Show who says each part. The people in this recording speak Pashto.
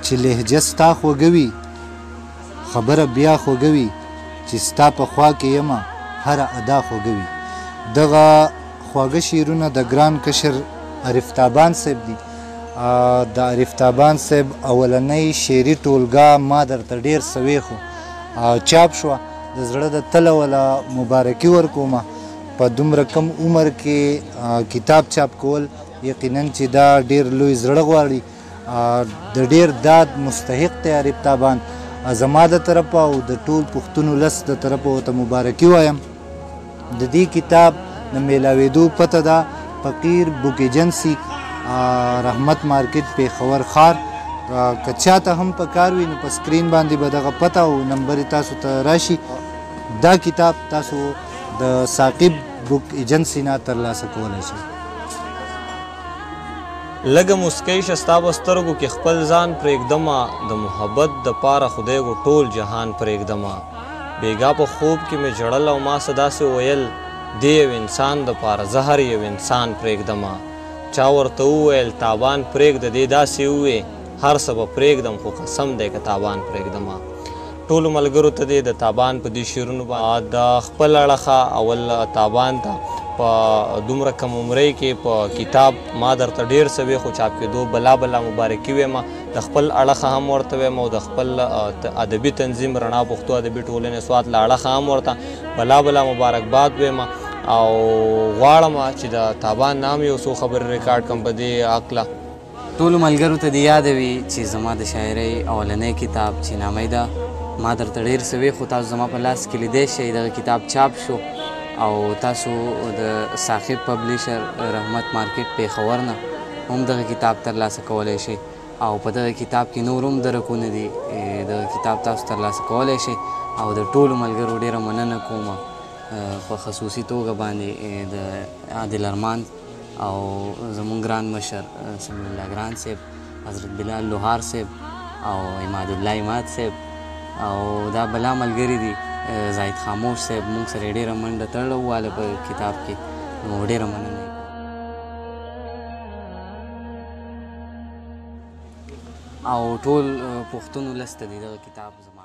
Speaker 1: چې لهجه ستا خوږه وي، خبره بیا خوږه وي، چې ستا په خوا کې یمه هره ادا خوږه وي. دغه خواږه شعرونه د ګران کشر عارف تابان صاحب دي. د عارف تابان صاحب اولنۍ شعري ټولګه ما درته ډېر څه ویښو چاپ شوه. د زړه د تله وله مبارکي ورکومه. په دومره کم عمر کې کتاب چاپ کول یقینا چې دا ډېر لوی زړه غواړي، د ډېر داد مستحق دی عارف تابان. زما د طرفه او د ټول پښتون ولس د طرفه ورته مبارکي وایم. د دې کتاب د میلاوېدو پته ده فقیر بوک ایجنسي، رحمت مارکیټ، پېښور ښار. که چاته هم په کار وي نو په سکرین باندې به دغه پته او نمبر تاسو ته راشي. دا کتاب تاسو د ثاقب بوک ایجنسي نه ترلاسه کولی شئ.
Speaker 2: لږه موسکۍ شه ستا په سترګو کې خپل ځان پرېږدمه، د محبت د پاره خدای ګو ټول جهان پرېږدمه. بېګا په خوب کې مې ژړل او ما څه داسې ویل، دې یو انسان د پاره زه هر یو انسان پرېږدمه. چا ورته وویل تابان پرېږده، دې داسې ووې هر څه به پرېږدم خو قسم دی که تابان پرېږدمه. ټولو ملګرو ته دې د تابان په دې شعرونو باندې د خپل اړخه اول تابان ته په دومره کم عمرۍ کې په کتاب ما درته ډېر څه وی خو چاپ کېدو بلا بلا مبارکي وایم. د خپل اړخه هم ورته وایم او د خپل ادبي تنظیم رڼا پښتو ادبي ټولنې سوات له اړخه هم ورته بلا بلا مبارکباد وایم. او غواړم چې د تابان نام یو څو خبرې ریکارډ کړم په دې هکله.
Speaker 3: ټولو ملګرو ته دې یاده وي چې زما د شاعرۍ اولنی کتاب چې نامه ده ما درته ډېر څه وی خو تاسو زما په لاس کې لیدی شئ، دغه کتاب چاپ شو او تاسو د ثاقب پبلشر رحمت مارکیټ پېښور نه هم دغه کتاب ترلاسه کولی شئ. او په دغه کتاب کې نور هم درکونه دي، دغه کتاب تاسو ترلاسه کولی شئ. او د ټولو ملګرو ډېره مننه کوم، په خصوصي توګه باندې د عادل ارمان او زمونږ ګران مشر سمیع الله ګران صاحب، حضرت بلال لوهار صاحب او عماد الله عماد صاحب او دا بلا ملګري دي زاهد خاموش صاحب، مونږ سره یې ډېره منډه تړله وواله په کتاب کې، نو ډېره مننه. او ټول پښتون ولس ته دې دغه کتاب زما